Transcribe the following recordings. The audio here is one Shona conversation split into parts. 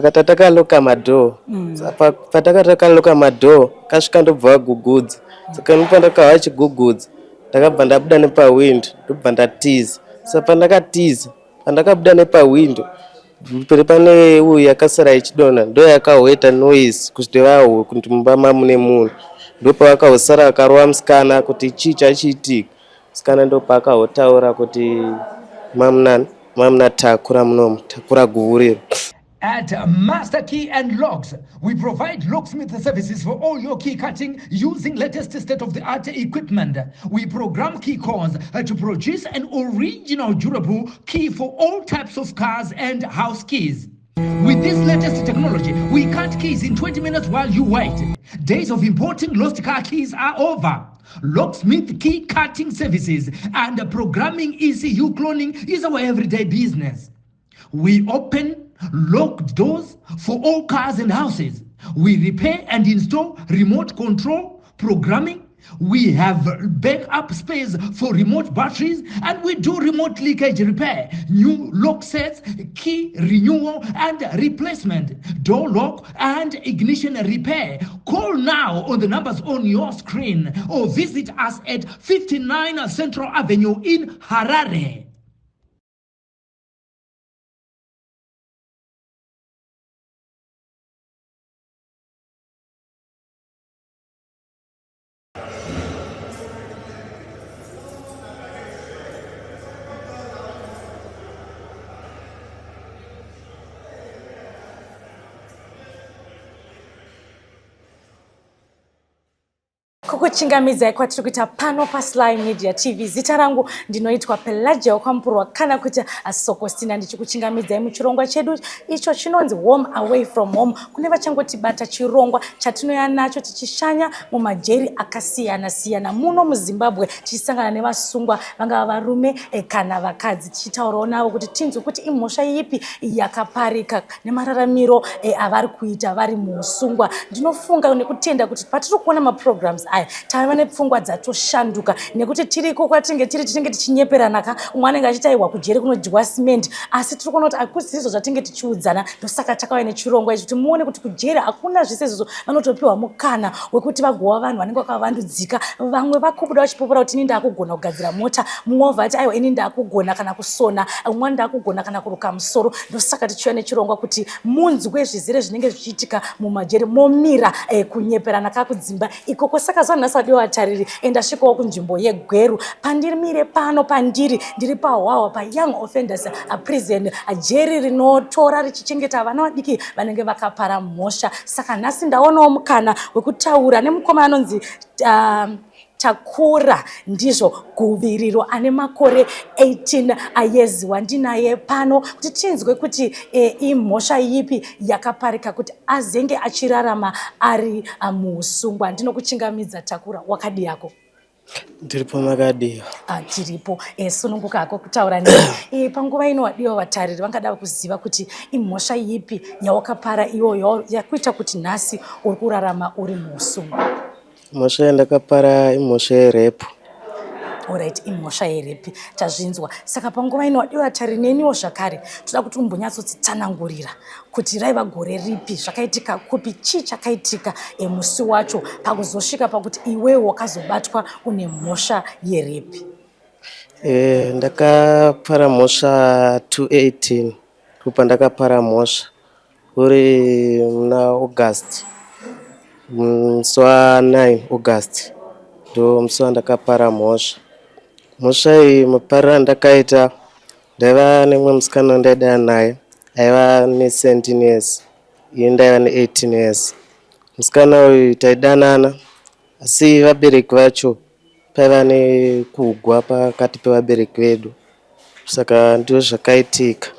Saka tatakaloka madoor. Saka patakataka madoor kasvika ndobva vagugudza. Saka ini pandakahwa achigugudza ndakabva ndabuda nepahwindo ndobva ndatiza. Saka pandakatiza pandakabuda nepahwindo pere pane uyu yakasara ichidonha ndoyakahoita noise kuti vahwe kuti mumba mamune munhu. Ndopavakahosara vakarova musikana kuti chii chachiitika. Musikana ndopaakahotaura kuti mamuna mamuna takura munomu takura guvuriro. At Master Key and Locks, we provide locksmith services for all your key cutting using latest state-of-the-art equipment. We program key cores to produce an original durable key for all types of cars and house keys. With this latest technology, we cut keys in 20 minutes while you wait. Days of importing lost car keys are over. Locksmith key cutting services and programming ECU cloning is our everyday business. We open locked doors for all cars and houses. We repair and install remote control programming. We have backup space for remote batteries and we do remote leakage repair, new lock sets, key renewal and replacement, door lock and ignition repair. Call now on the numbers on your screen or visit us at 59 Central Avenue in Harare. Kukuchingamidzai kwatiri kuita pano paSly Media TV. Zita rangu ndinoitwa Pelagia Wakampurwa kana kuti Sokostina, ndichikuchingamidzai muchirongwa chedu icho chinonzi Home Away From Home. Kune vachangotibata, chirongwa chatinoya nacho tichishanya mumajeri akasiyana siyana muno muZimbabwe, tichisangana nevasungwa vangava varume kana vakadzi, tichitaurawo navo kuti tinzwe kuti imhosva ipi yakaparika nemararamiro avari kuita vari muusungwa. Ndinofunga nekutenda kuti patiri kuona maprograms aya tava nepfungwa dzatoshanduka, nekuti tiriko kwatinenge tiri tinenge tichinyeperana ka, umwe anenge achiti aiwa kujeri kunodyiwa simende, asi tiri kuona kuti hakusizvo zvatinge tichiudzana. Ndosaka takauya nechirongwa ichi kuti muone kuti kujeri hakuna zvese izvozvo. Vanotopiwa mukana wekuti vagova vanhu vanenge vakavandudzika. Vamwe vakubuda vachipupura kuti ini ndakugona kugadzira mota, mumwe wobva ati aiwa ini ndakugona kana kusona, umwe ndakugona kana kuruka musoro. Ndosaka tichiuya nechirongwa kuti munzwe zvizere zvinenge zvichiitika mumajeri, momira kunyeperana kakudzimba ikoko. Saka zuva nhasi vadiwa vatariri, ndasvikawo kunzvimbo yeGweru. Pandimire pano pandiri ndiri pahwahwa paYoung Offenders Prison, jeri rinotora richichengeta vana vadiki vanenge vakapara mhosva. Saka nhasi ndaonawo mukana wekutaura nemukomana anonzi Takura ndizvo Guviriro, ane makore 18 years, wandinaye pano kuti tinzwe kuti imhosva ipi yakaparika kuti azenge achirarama ari muusungwa. Ndinokuchingamidza Takura, wakadi yako? Ndiripo, makadiwa? Tiripo. Sununguka hako kutaura nei. Panguva ino wadiwa vatariri vangada kuziva kuti imhosva ipi yawakapara iyoyo yakuita kuti nhasi uri kurarama uri muusungwa. Mhosva yandakapara imhosva yerepu. Alright, imhosva yerepi, tazvinzwa. Saka panguva ino wadiwa vatariri neniwo zvakare toda kuti umbonyatsotitsanangurira kuti raiva gore ripi, zvakaitika kupi, chii chakaitika musi wacho pakuzosvika pakuti iwewe wakazobatwa une mhosva yerepi. Ndakapara mhosva 218, ndopandakapara mhosva uri muna August, musi wa9 August ndo musi wandakapara mhosva. Mhosva iyi mapariro andakaita, ndaiva nemumwe musikana wandaidana naye aiva ne17 years, ini ndaiva ne18 years. Musikana uyu taidanana, asi vabereki vacho paiva nekugwa pakati pevabereki vedu, saka ndizvo zvakaitika.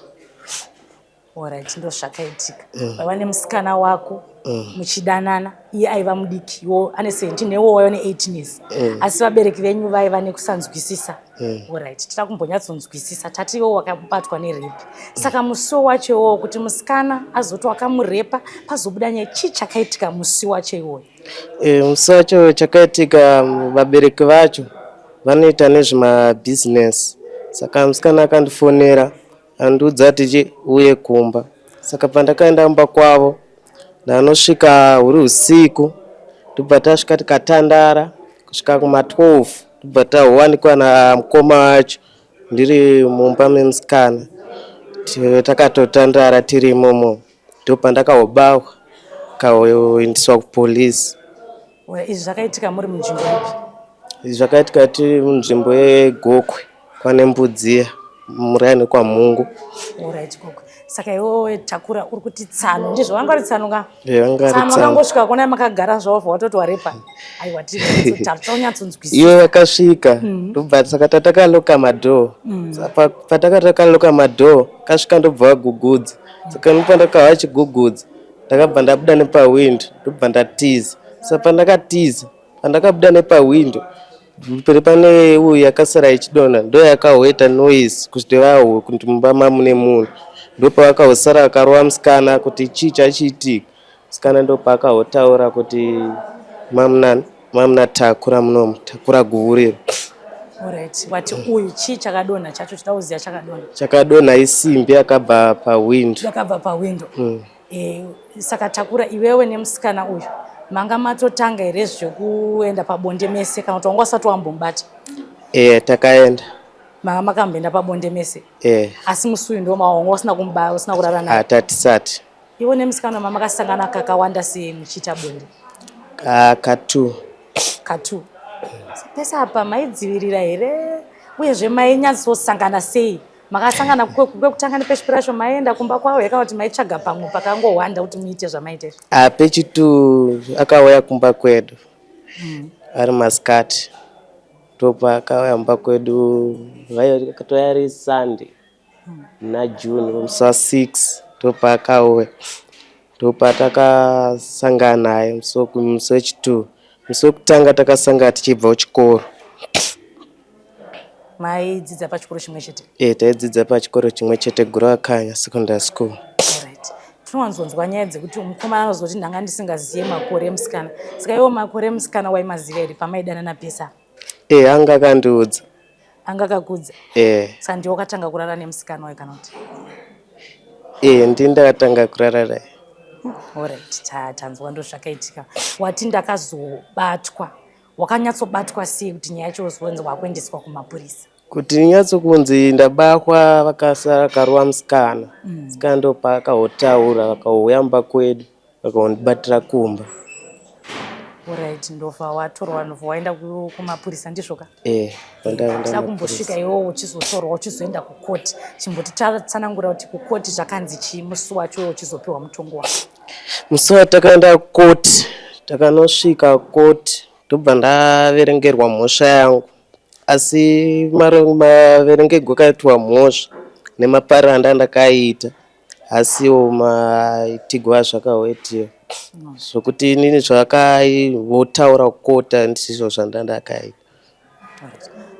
Alright, ndo zvakaitika. Vaiva nemusikana wako muchidanana, iye aiva mudiki, iwo ane 17 newo waiva ne18 years, asi vabereki venyu vaiva nekusanzwisisa. Alright, tida kumbonyatsonzwisisa. Tati iwo wakabatwa nerepi, saka musi wacho iwowo kuti musikana azoti wakamurepa, pazobuda nyaya, chii chakaitika musi wacho iwoyo? Musi wacho chakaitika, vabereki vacho vanoita nezvemabhizinesi, saka musikana akandifonera andiudza kuti uye kumba. Saka pandakaenda kumba kwavo ndanosvika huri usiku, ndobva tasvika tikatandara kusvika kuma 12, ndobva tawanikwa namukoma wacho ndiri mumba memusikana. Takatotandara tiri imomo, ndopandakaobawa kaoendeswa kupolisi. Izvi zvakaitika muri munzvimbo ipi? Izvi zvakaitika tiri munzvimbo yeGokwe kwaNembudziya muraini kwaMhungu. Alright, Gokwe. Saka iwewe Takura uri kuti tsano, ndizvo vanga vari tsano ka? Eh, vanga vari Tsano tsano. vakangosvika kona makagara zvavo watoti warepa. Aiwa tiri tonyatsodzwisisa. Iwe vakasvika ndobva saka tatakaloka madhoo. Saka patakataka madhoo kasvika ndobva vagugudza. Saka ini pandakahwa vachigugudza ndakabva ndabuda nepahwindo ndobva ndatiza. Saka pandakatiza pandakabuda nepahwindo pere pane uyu yakasara ichidonha ndo yakahoita noise kuti vahwe kuti mumba mamune munhu. Ndopavakahosara vakarova musikana kuti chii chachiitika. Musikana ndopaakahotaura kuti mamuna mamuna Takura munomu, Takura guvuriro. Alright, wati uyu chii chakadonha chacho chida kuziva chakadonha. Chakadonha isimbi yakabva pahwindo. Yakabva pahwindo. E, saka Takura iwewe nemusikana uyu manga matotanga here zvekuenda pabonde mese kana kuti wanga usati wambomubata? Eh, takaenda. Manga makamboenda pabonde mese? Eh. Asi musi uyu ndo wanga usina kumubaya, usina kurara naye? Tatisati. Iwe nemusikana mama makasangana kakawanda sei muchiita bonde? Katu. Katu. Pese apa maidzivirira here? Uyezve mainyatsosangana sei? Makasangana kwekutanga nepechipiri racho maienda kumba kwavo here kana kuti maitsvaga pamwe pakangohwanda kuti muite zvamaita izvi? Pechitu akauya kumba kwedu ari masikati, ndopaakauya kumba kwedu vakatouya ari Sunday muna June musi wa 6 ndopaakauya, ndopatakasangana naye musi wechi2. Musi wekutanga takasangana tichibva kuchikoro. Maidzidza pachikoro chimwe chete? Eh, taidzidza pachikoro chimwe chete, Guruvakanya Secondary School. Alright. Tinowanzonzwa nyaya dzekuti mukomana anozoti ndanga ndisingaziye makore emusikana. Saka iwo makore emusikana waimaziva here pamaidanana pese apa? Eh, anga akandiudza. Anga akakudza? Eh. Saka ndiwe wakatanga kurara nemusikana wayo kana kuti? Eh, ndini ndakatanga kurara naye. Alright, tanzwa ndozvakaitika. Wati ndakazobatwa. Wakanyatsobatwa sei kuti nyaya yacho uzonzi wakuendeswa kumapurisa? Kuti nyatsokunzi ndabatwa, vakasara vakarova musikana. Musikana ndopaakahotaura, vakauya mumba kwedu vakaondibatira kumba. Alright, ndobva watorwa ndobva waenda kumapurisa ndizvo ka? Eh, Tida kumbosvika iwewo uchizotorwa uchizoenda kukoti. Chimbotitsanangura kuti kukoti zvakanzi chii musi wacho uchizopiwa mutongo wako. Musi watakaenda kukoti, takanosvika koti ndobva ndaverengerwa mhosva yangu. Asi maverengerwo akaitwa mhosva nemapariro andandakaita asiwo maitirwo azvakaitwa. Zvokuti inini zvakaivotaura kukoti handisizvo zvandandakaita.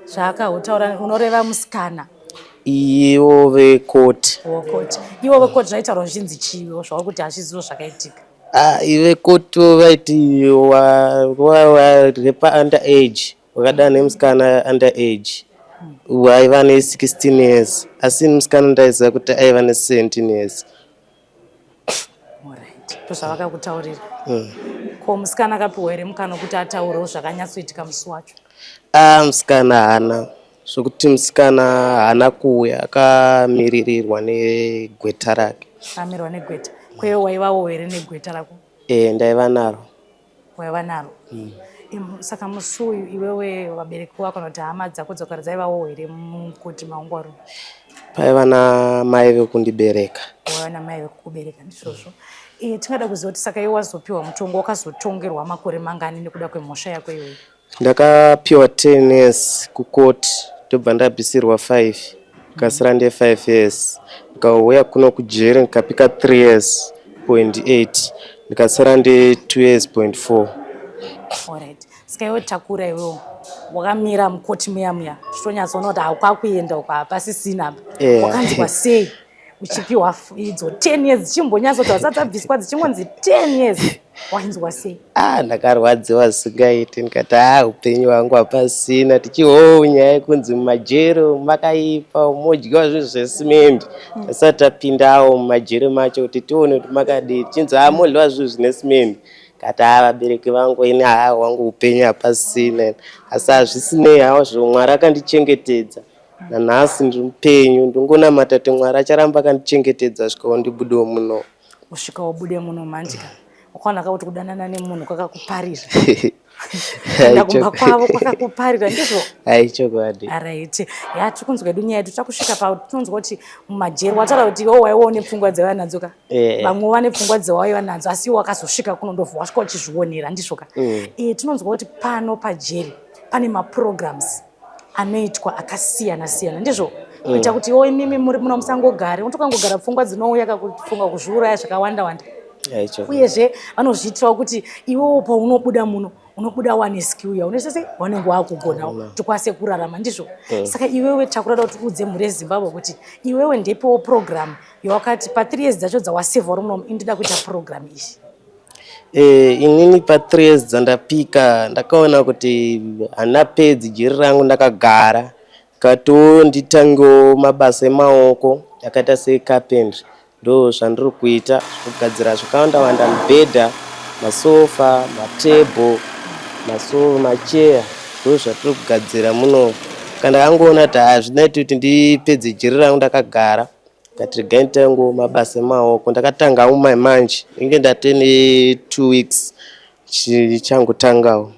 Zvaakautaura unoreva musikana? Ivo vekoti. Wokoti. Ivo vekoti zvaitaurwa zvichinzi chiiwo zvauri kuti hazvisizo zvakaitika? Ah, vekoti vaiti warepa under age, wakadana nemusikana under age waiva ne16 years, asi musikana ndaiziva kuti aiva ne17 years. Alright. Ndozvavakakutaurira. Ko musikana akapiwa here mukana wekuti ataurewo zvakanyatsoitika musi wacho? Ah, musikana haana, zvokuti musikana haana kuuya, akamiririrwa negweta rake. Amirwa negweta. Kwewe waivawo here negweta rako? Eh, ndaiva naro. Waiva naro. Saka musi uyu iwewe vabereki vako kana kuti hama dzako dzakare dzaivawo here mukoti maungwaru? Paiva namai vekundibereka. Waiva namai vekukubereka ndizvozvo. E, tingada kuziva kuti saka iwe wazopiwa mutongo wakazotongerwa makore mangani nekuda kwemhosva yako iyoyo? Ndakapiwa 10 years kukoti, ndobva ndabvisirwa 5, ndikasara nde 5 years. Ndikauya kuno kujeri ndikapika 3 years point 8, ndikasara nde 2 years point 4. Alright. Saka iwe Takura iwewo wakamira mukoti muya muya uchitonyatsoona kuti hakwakuenda uko hapasisina apa. Yeah. Wakanzwa sei? Uchipiwa idzo 10 years dzichimbonyatso kuti dzasati dzabviswa, dzichingonzi 10 years, wainzwa sei? Ah, ndakarwadziwa zvisingaiti. Ndikati, "Ah, upenyu hwangu hapasina." Tichihowo nyaya yekunzi mumajero makaipa, modyiwa zvinhu zvesimendi. Tasati tapindawo mumajeri macho kuti tione kuti makadii, tichinzi, "Ah, modyiwa zvinhu zvine simendi." Kati, "Ah, vabereki vangu, ini haa, wangu upenyu hapasina." Asi hazvisinei hazvo, Mwari akandichengetedza. Nanhasi ndiri mupenyu. Ndingonamata kuti Mwari acharamba akandichengetedza svikawo ndibudewo muno. Kusvika ubude muno. Mandika wakaona kuti kudanana nemunhu kwakakuparira, kuenda kumba kwavo kwakakuparira, ndizvo? Aichokwadi. Alright, ya, tiri kunzwa yedu nyaya yedu. Takusvika pa tinonzwa kuti mumajeri, wataura kuti iwo waiwawo nepfungwa dzaiva nadzo ka. Vamwe vane pfungwa dzawaiva nadzo, asi iwo wakazosvika kuno, ndobva wasvika uchizvionera, ndizvo ka? Tinonzwa kuti pano pajeri pane maprograms anoitwa akasiyana siyana, ndizvo? Kuita kuti iwo imimi muri muno musangogare, unotokangogara, pfungwa dzinouya kakufunga kuzviuraya zvakawanda wanda. Uyezve vanozviitirawo kuti iwewo paunobuda muno, unobuda wane skill yaunoita sei, wanenge wakugonawo kuti ukwanise kurarama, ndizvo? Saka iwewe takurada kuti uudze mhuri yeZimbabwe kuti iwewe ndepiwo program yawakati pa3 years dzacho dzawasevha uri munomu, indida kuita program iyi. Inini pa3 years dzandapika, ndakaona kuti handapedzi jeri rangu ndakagara. Katiwo nditangewo mabasa emaoko akaita secarpentry. Ndo zvandiri kuita, kugadzira zvakawanda wanda, mibhedha, masofa, matebho, macheya, ndo zvatiri kugadzira muno. Kana ndakangoona kuti hazvinaiti kuti ndipedze jeri rangu ndakagara, ndikati regai nditangewo mabasa emaoko. Ndakatangawo manje inge ndatene 2 weeks chichangotangawo.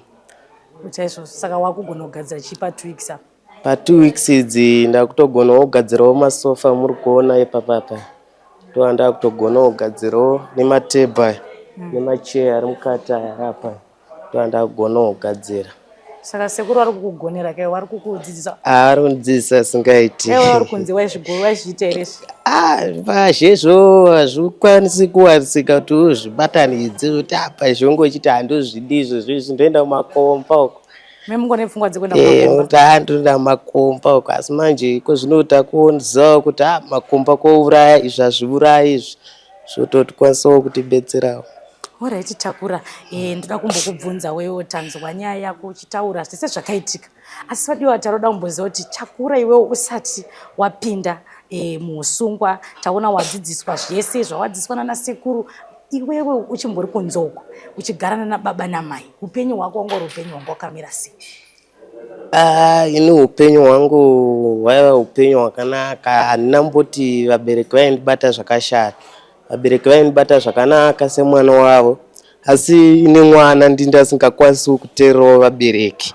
Chaizvo, saka wakugona kugadzira chii pa2 weeks apa? Pa2 weeks idzi ndakutogonawo kugadzirawo masofa muri kuona ipapapa, ndo ndakutogonawo kugadzirawo, nematebho aya nemacheya ari mukati aya ari apa, ndo andakugonawo kugadzira. Saka sekuru vari kukugonera kai, vari kukudzidzisa? Ari kundidzidzisa asingaiti. Aiwa, vari kunzi waizviita here izvi? Ah, pazhezvo hazvikwanisi kuwanisika kuti uzvibatanidze, kuti apa zvonge uchiti handozvidi izvozvo izvi, ndoenda kumakomba uko. Memungone pfungwa dzekuenda kumakomba? Kuti ha, ndoenda kumakomba uko, asi manje iko zvino takuzivawo kuti ha, makomba kouraya, izvi hazviurayi izvi, zvototikwanisawo kutibetserawo. Alright, Takura, ndoda kumbokubvunza wewo. Tanzwa nyaya yako uchitaura zvese zvakaitika, asi vadiwa taroda kumboziva kuti Takura, iwewo usati wapinda muusungwa, taona wadzidziswa zvese zvawadzidziswa nana sekuru, iwewe uchimbori kunzoko uchigara nana baba namai, upenyu hwako wanga uri upenyu hwanga wakamira sei? Ah, ini upenyu hwangu hwaiva upenyu hwakanaka. Handina mboti vabereki vaindibata zvakashata. Vabereki vaindibata zvakanaka semwana wavo, asi ini mwana ndini asingakwanisi kuteererawo vabereki.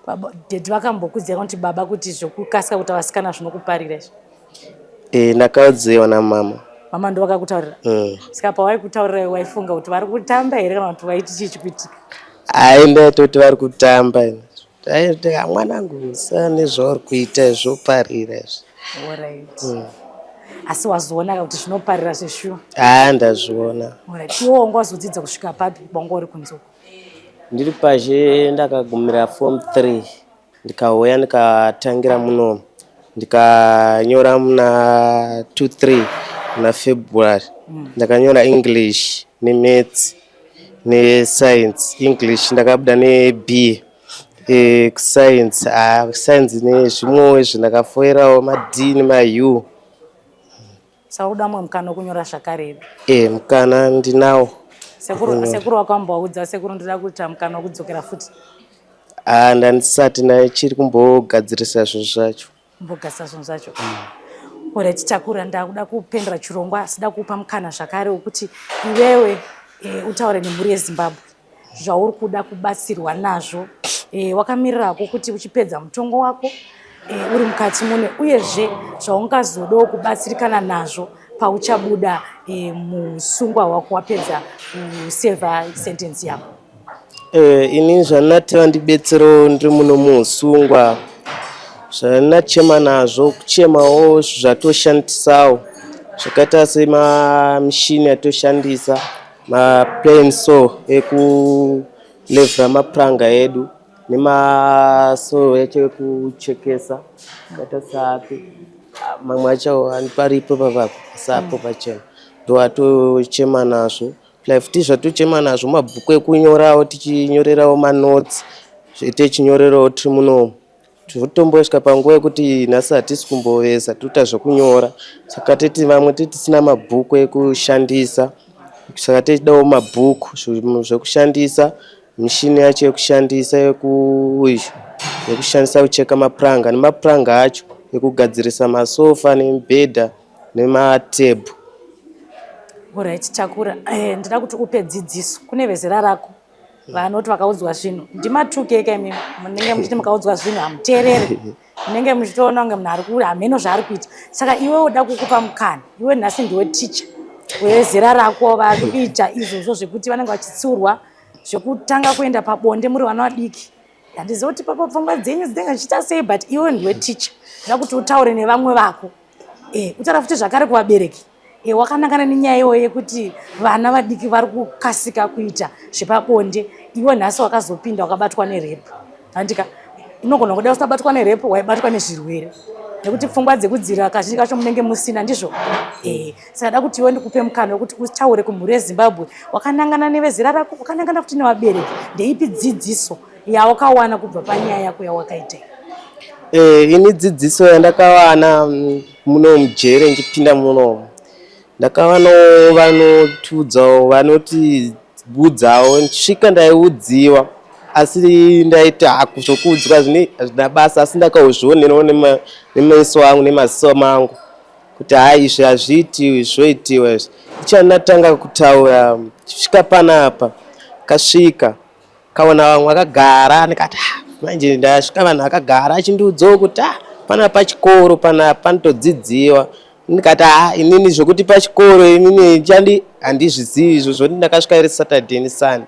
Baba, daddy vakambokudzira kuti baba kuti zvokukasika kuti vasikana zvinokuparira izvi? Ndakaudziwa namama. Mama ndo vakakutaurira? Mm. Saka pawaikutaurira, waifunga kuti vari kutamba here kana kuti waiti chii chikuitika? Ai, ndaitoti vari kutamba. Ndaiti, "Ah, mwanangu, sa nezvauri kuita zvoparira izvi." Alright, asi wazoona kuti zvinoparira zveshuwa? Haa, ndazviona. Alright, iwe wanga wazodzidza kusvika papi wanga uri kunzoko? Ndiri pashe ndakagumira form 3, ndikauya ndikatangira muno, ndikanyora muna 23 muna February. Ndakanyora English nemaths nescience. English ndakabuda neB, kuscience, ah, science nezvimwewo izvi ndakafoirawo maD nemaU. Saka uda mumwe mukana wekunyora zvakare here? Mukana ndinawo. Sekuru wakambovaudza, "Sekuru, ndoda kuita mukana wekudzokera futi"? Ah, ndandisati, ndachiri kumbogadzirisa zvinhu zvacho. Kumbogadzirisa zvinhu zvacho. Alright, Takura, ndakuda kupendera chirongwa, asi da kupa mukana zvakare wekuti iwewe utaure nemhuri yeZimbabwe zvauri kuda kubatsirwa nazvo wakamirirako kuti uchipedza mutongo wako uri mukati mune, uyezve zvaungazodawo kubatsirikana nazvo pauchabuda musungwa wako, wapedza kusevha sentence yako. Ini zvandinati vandibetserewo ndiri muno muusungwa, zvandinachema nazvo, kuchemawo zvatoshandisawo zvakaita semamishini atoshandisa, maplane saw ekulevhura mapuranga edu, nemasaw yacho ekuchekesa akaita saapi. Mamwe acho paripo papapo asapo pachena ndoatochema nazvo. Plus zvatochema nazvo mabhuku ekunyorawo, tichinyorerawo manotsi, techinyorerawo tiri munomu. Totombosvika panguva yekuti nhasi hatisi kumboveza, toita zvekunyora, saka teti vamwe tetisina mabhuku ekushandisa, saka tichidawo mabhuku zvekushandisa, mishini yacho yekushandisa yekushandisa kucheka mapuranga nemapuranga acho ekugadzirisa masofa nemibhedha nematebhu. Alright, Takura, ndinoda kuti upe dzidziso kune vezera rako vanoti vakaudzwa zvinhu ndimatuke eka imimi munenge muchiti mukaudzwa zvinhu hamuteerere, munenge muchitoona kunge munhu ari kuri hameno zvaari kuita. Saka iwe uda kukupa mukana, iwe nhasi ndiwe ticha wezera rako vari kuita izvozvo zvekuti vanenge vachitsiurwa zvekutanga kuenda pabonde muri vana vadiki. Handizivi kuti papo pfungwa dzenyu dzinenge dzichiita sei, but iwe ndiwe ticha, ndoda kuti utaure nevamwe vako, utaura futi zvakare kuvabereki, wakanangana nenyaya iyoyo yekuti vana vadiki vari kukasika kuita zvepabonde. Iwe nhasi wakazopinda wakabatwa nerepu, handika unogona kuda usabatwa nerepu, waibatwa nezvirwere nekuti pfungwa dzekudzira kazhinji kacho munenge musina, ndizvo? Saka da kuti iwe ndikupe mukana wekuti utaure kumhuri yeZimbabwe wakanangana nevezera rako, wakanangana futi nevabereki. Ndeipi dzidziso yawakawana kubva panyaya yako yawakaita? Ini dzidziso yandakawana muno mujere, ndichipinda munomu, ndakawanawo vanotiudzawo, vanotiudzawo. Ndichisvika ndaiudziwa, asi ndaiti haku zvokuudzwa hazvina basa, asi ndakauzvionerawo nemeso angu, nemaziso mangu kuti hai, izvi hazviitiwi, zvoitiwa izvi. Ichandatanga kutaura chisvika panapa, kasvika kaona vamwe vakagara, ndikati, "Ah, manje ndasvika vanhu vakagara." Achindiudzawo kuti, "Ah, panapa pachikoro, panapa panotodzidziwa." Ndikati, "Ah, inini zvokuti pachikoro inini chandi handizvizivi izvozvo." Ndakasvika iri Saturday neSunday,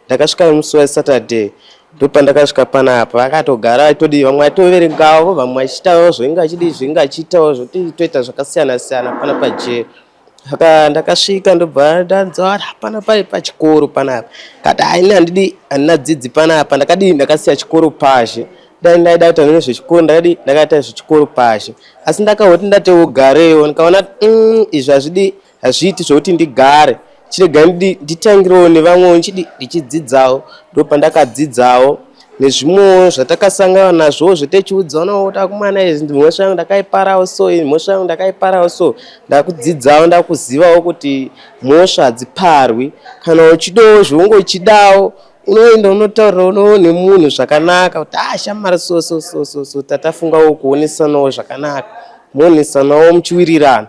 ndakasvika musi weSaturday, ndopandakasvika panapa. Vakatogara vaitodii, vamwe vaitoverengawo, vamwe vachiitawo zvainge vachidii, zvinge achiitawo zvoti toita zvakasiyana siyana pana pajeri. Saka ndakasvika, ndobva ndanzwa pana pai pachikoro panapa. Kati, "Hai, ini handidi, handina dzidzi panapa." Ndakadii, ndakasiya chikoro pazhe. Dai ndaida kuita nezvechikoro, ndakadii, ndakaita zvechikoro pazhe, asi ndakahoti ndatogarewo, ndikaona izvi hazvidi, hazviiti zvokuti ndigare. Chirega nditangirewo nevamwewo, ndichidi ndichidzidzawo. Ndopandakadzidzawo nezvimwewo zvatakasangana nazvo zvetechiudzanawo kuti, "Akomana, izvi mhosva yangu ndakaiparawo so, iyi mhosva yangu ndakaiparawo so." Ndakudzidzawo, ndakuzivawo kuti mhosva hadziparwi. Kana uchidawo zvaunge uchidawo, unoenda unotaurirawo nemunhu zvakanaka kuti, "Ah, shamwari, so so so so so." Tatafungawo kuonesanawo zvakanaka, moonesanawo muchiwirirana.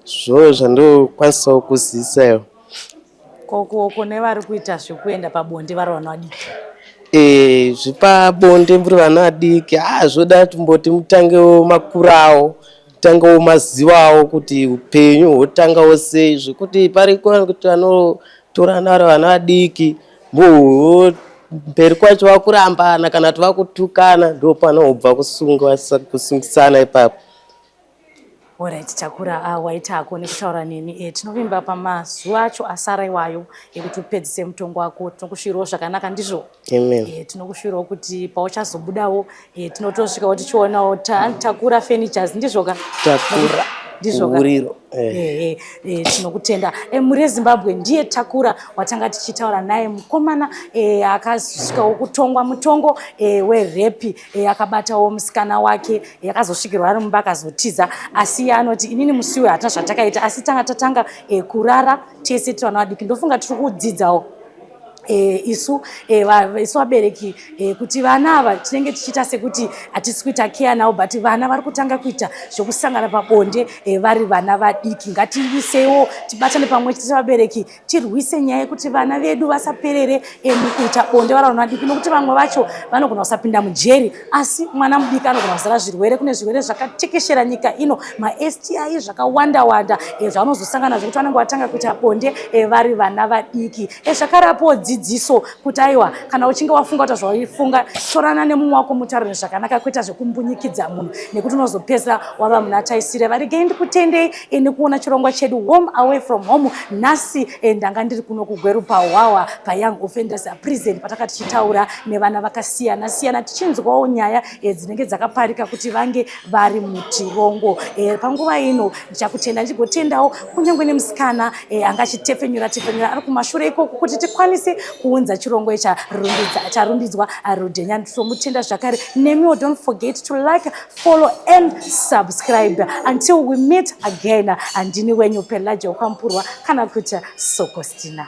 Zvo zvandokwanisawo kuzivisawo. Ko kune vari kuita zvekuenda pabonde vari vana vadiki? Zvepabonde muri vana vadiki, ah, zvoda tumboti mutangewo makurawo, mutangewo mazivawo kuti upenyu hwotangawo sei, zvekuti pariko kuti vanotorana vari vana vadiki, mberi kwacho vakurambana kana kuti vakutukana, ndo panobva kusungisana ipapo. Alright, Takura, waitako nekutaura neni. Tinovimba pamazuva acho asara iwayo ekuti upedzise mutongo wako, tinokusvirawo zvakanaka, ndizvo? Amen. Tinokusvirawo kuti pauchazobudawo, tinotosvikawo tichionawo Takura Furnitures, ndizvo ka? Takura. Ndizvo ka? Uriro. Tinokutenda. Mhuri yeZimbabwe, ndiye Takura watanga tichitaura naye, mukomana akasvikawo kutongwa mutongo werepi. Akabatawo musikana wake, akazosvikirwa ari mumba, akazotiza, asi iye anoti, "Inini musiwe hatina zvatakaita, asi tanga tatanga kurara tese tiri vana vadiki." Ndofunga tiri kudzidzawo isu vabereki kuti vana ava tinenge tichiita sekuti hatisi kuita care navo, but vana vari kutanga kuita zvokusangana pabonde vari vana vadiki. Ngatiiseiwo, tibatane pamwe chete sevabereki, tirwise nyaya yekuti vana vedu vasaperere mukuita bonde vari vana vadiki, nokuti vamwe vacho vanogona kusapinda mujeri, asi mwana mudiki anogona kuzara zvirwere. Kune zvirwere zvakatekeshera nyika ino, maSTI zvakawanda wanda, zvavanozosangana nazvo kuti vanenge vatanga kuita bonde vari vana vadiki. Zvakare apo dzidzo dzidziso kuti aiwa, kana uchinge wafunga kuti zvawaifunga, torana nemumwe wako mutaurire zvakanaka, kuita zvekumbunyikidza munhu, nekuti unozopedzisa wava muna taisire. Varegei ndikutendei nekuona chirongwa chedu Home Away From Home nhasi. Ndanga ndiri kuno kuGweru pahwawa paYoung Offenders Prison, pataka tichitaura nevana vakasiyana siyana, tichinzwawo nyaya dzinenge dzakaparika kuti vange vari mutirongo. Panguva ino ndichakutenda, ndigotendawo kunyange nemusikana anga achitepfenyura tepfenyura ari kumashure ikoko kuti tikwanise kuunza chirongwa charumbidzwa Rudhenya. Nditomutenda zvakare. Nemiwo, don't forget to like, follow and subscribe. Until we meet again, handini wenyu Pelagia Kwampurwa, kana kuti Sokostina.